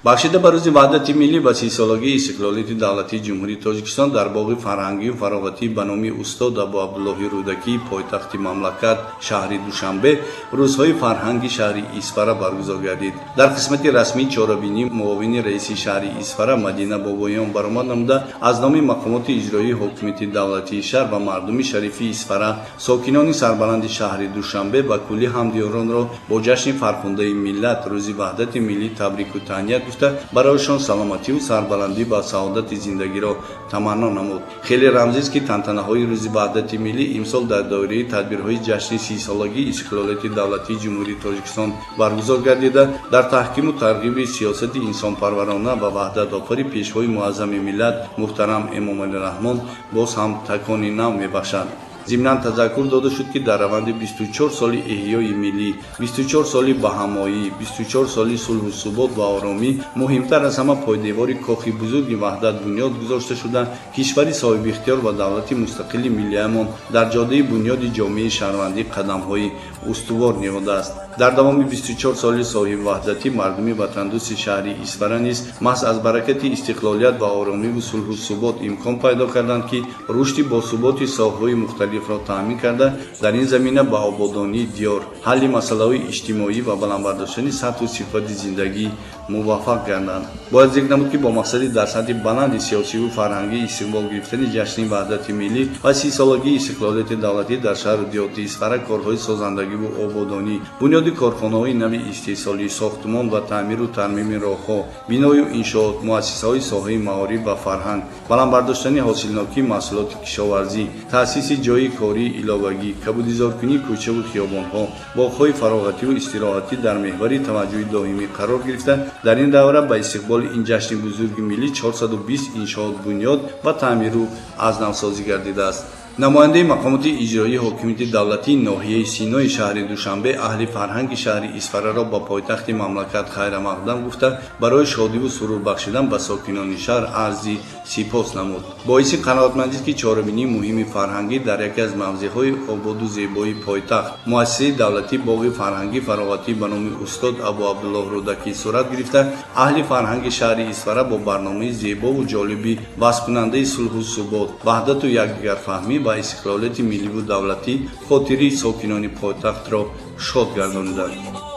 Бахшида ба Рӯзи Ваҳдати Миллӣ ва 30-солагии истиқлолияти давлатии Ҷумҳурии Тоҷикистон дар боғи фарҳангию фароғатӣ ба номи устод Абу Абдуллоҳи Рӯдакии пойтахти мамлакат, шаҳри Душанбе, Рӯзҳои фарҳанги шаҳри Исфара баргузор гардид. Дар қисмати расмии чорабинӣ муовини раиси шаҳри Исфара Мадина Бобоён баромад намуда, аз номи мақомоти иҷроии ҳокимияти давлатии шаҳр ва мардуми шарифи Исфара сокинони сарбаланди шаҳри Душанбе ва кулли ҳамдиёронро бо ҷашни фархундаи миллат, Рӯзи Ваҳдати Миллӣ табрику таҳният гуфта, барояшон саломативу сарбаландӣ ва саодати зиндагиро таманно намуд. Хеле рамзист, ки тантанаҳои Рӯзи Ваҳдати Миллӣ имсол дар доираи тадбирҳои ҷашни 30-солагии истиқлолияти давлатии Ҷумҳурии Тоҷикистон баргузор гардида, дар таҳкиму тарғиби сиёсати инсонпарварона ва ваҳдатофари Пешвои муаззами миллат муҳтарам Эмомалӣ Раҳмон боз ҳам такони нав мебахшад. Зимнан тазаккур дода шуд, ки дар раванди 24 соли эҳёи миллӣ, 24 соли баҳамоӣ, 24 соли сулҳу субот ва оромӣ, муҳимтар аз ҳама, пойдевори кохи бузурги ваҳдат бунёд гузошта шуда, кишвари соҳибихтиёр ва давлати мустақили миллиямон дар ҷодаи бунёди ҷомеаи шаҳрвандӣ қадамҳои устувор ниҳодааст. Дар давоми 24 соли соҳибваҳдатӣ мардуми ватандӯсти шаҳри Исфара низ маҳз аз баракати истиқлолият ва оромиву сулҳу субот имкон пайдо карданд, ки рушди босуботи соҳаҳои мухталифро таъмин карда, дар ин замина ба ободонии диёр, ҳалли масъалаҳои иҷтимоӣ ва баланд бардоштани сатҳу сифати зиндагӣ муваффақ гарданд. Бояд зикр намуд, ки бо мақсади дар сатҳи баланди сиёсиву фарҳангӣ истиқбол гирифтани ҷашни Ваҳдати Миллӣ ва 30-солагии истиқлолияти давлатӣ дар шаҳру деҳоти Исфара корҳои созандагиву ободонӣ, бунёди корхонаҳои нави истеҳсолӣ, сохтмон ва таъмиру тармими роҳҳо, биною иншоот, муассисаҳои соҳаи маориф ва фарҳанг, баланд бардоштани ҳосилнокии маҳсулоти кишоварзӣ, таъсиси ҷойи кории иловагӣ, кабудизоркунии кӯчаву хиёбонҳо, боғҳои фароғативу истироҳатӣ дар меҳвари таваҷҷӯҳи доимӣ қарор гирифта, дар ин давра ба истиқболи ин ҷашни бузурги миллӣ 420 иншоот бунёд ва таъмиру аз навсозӣ гардидааст. Намояндаи мақомоти иҷроии ҳокимияти давлатии ноҳияи Синои шаҳри Душанбе аҳли фарҳанги шаҳри Исфараро ба пойтахти мамлакат хайрамақдам гуфта, барои шодиву сурур бахшидан ба сокинони шаҳр арзи сипос намуд. Боиси қаноатмандист, ки чорабинии муҳими фарҳангӣ дар яке аз мавзеъҳои ободу зебои пойтахт, муассисаи давлатии боғи фарҳангӣ фароғатӣ ба номи устод Абу Абдуллоҳ Рӯдакӣ сурат гирифта, аҳли фарҳанги шаҳри Исфара бо барномаи зебову ҷолиби васфкунандаи сулҳу субот, ваҳдату якдигарфаҳмӣ ва истиқлолияти милливу давлатӣ хотири сокинони пойтахтро шод гардониданд.